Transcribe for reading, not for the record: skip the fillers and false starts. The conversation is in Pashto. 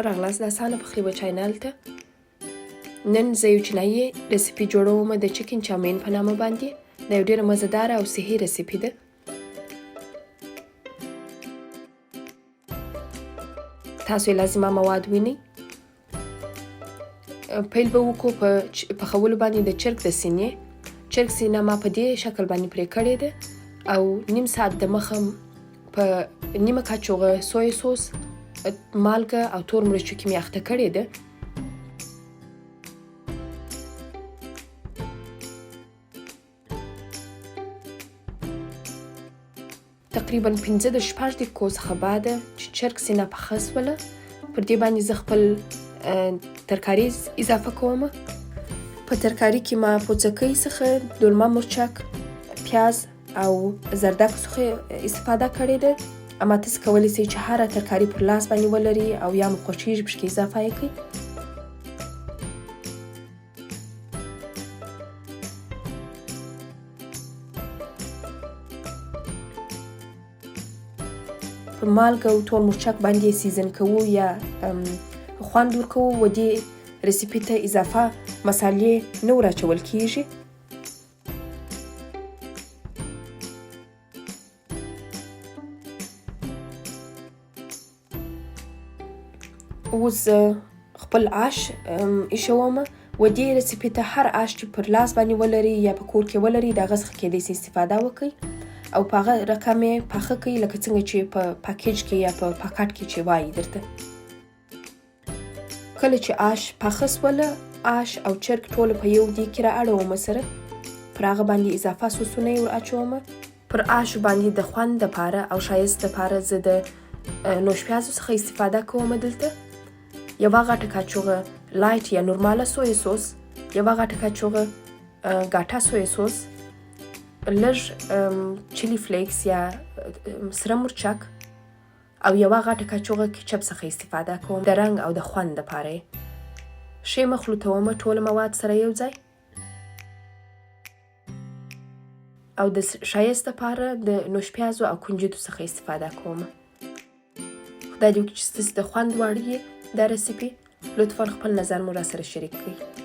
راغلاست د اسانه پخلي و channel ته. نن زه یو چینایي recipe جوړوم د chicken چاومین په نامه باندې. دا یو ډیره مزیداره او صحي recipe ده. تاسو یې لازمه مواد وینئ. پیل به وکړو په پخولو باندې د چرګ د سینې. چرګ سینه ما په دې شکل باندې پرې کړې ده او نیم ساعت د مخه په نیمه کاچوغه soya sauce، مالګه او تور مرچو کې مې اخته کړې ده. تقریبا 15 د 6 دقیقو څخه بعد چې چرګ سینه پخه سوله، پر دې باندې زه خپل ترکاري اضافه کوم. په ترکاري کې ما پوڅکۍ څخه دولمه مرچک، پیاز او زردک څخه استفاده کړې ده. اما تاسو کولی شئ چې هره ترکاري پر لاس باندې ولري او یا مو خوښیږي پکې اضافه یې کړئ. په مالګه او تور مرچک باندې season کوو یا خوند ورکوو. و دې recipe ته اضافه مسالې نه وراچول کیږي. اوس خپل آش ایشوم. و دې recipe ته هر آش چې پر لاس باندې ولري یا په کور کې ولري، د هغه څخه کیدای شي استفاده وکړئ او په هغه رقم یې پاخه کړئ لکه څنګه چې په package کې یا په پاکټ کې چې وایي درته. کله چې آش پاخه سوله، آش او چرګ ټوله په یو دیګ کې را اړوم، سره پر هغه باندې اضافه سوسونه یې ور اچوم. پر آش باندې د خوند دپاره او ښایست دپاره زه د نوش پیازو څخه استفاده کوم. دلته یوه غټه کاچوغه light یا نورماله soya sauce، یوه غټه کاچوغه ګاټه soya sauce، لږ chili flakes یا سره مرچک او یوه غټه کاچوغه ketchup څخه استفاده کوم د رنګ او د خوند دپاره یې. ښه مخلوطوم ټول مواد سره یو ځای او د ښایست دپاره د نوش پیازو او کنجدو څخه استفاده کوم. خدای دې وکړي چې ستاسو د خوند وړ وي دا recipe. لطفا خپل نظر مو راسره شریک کړئ.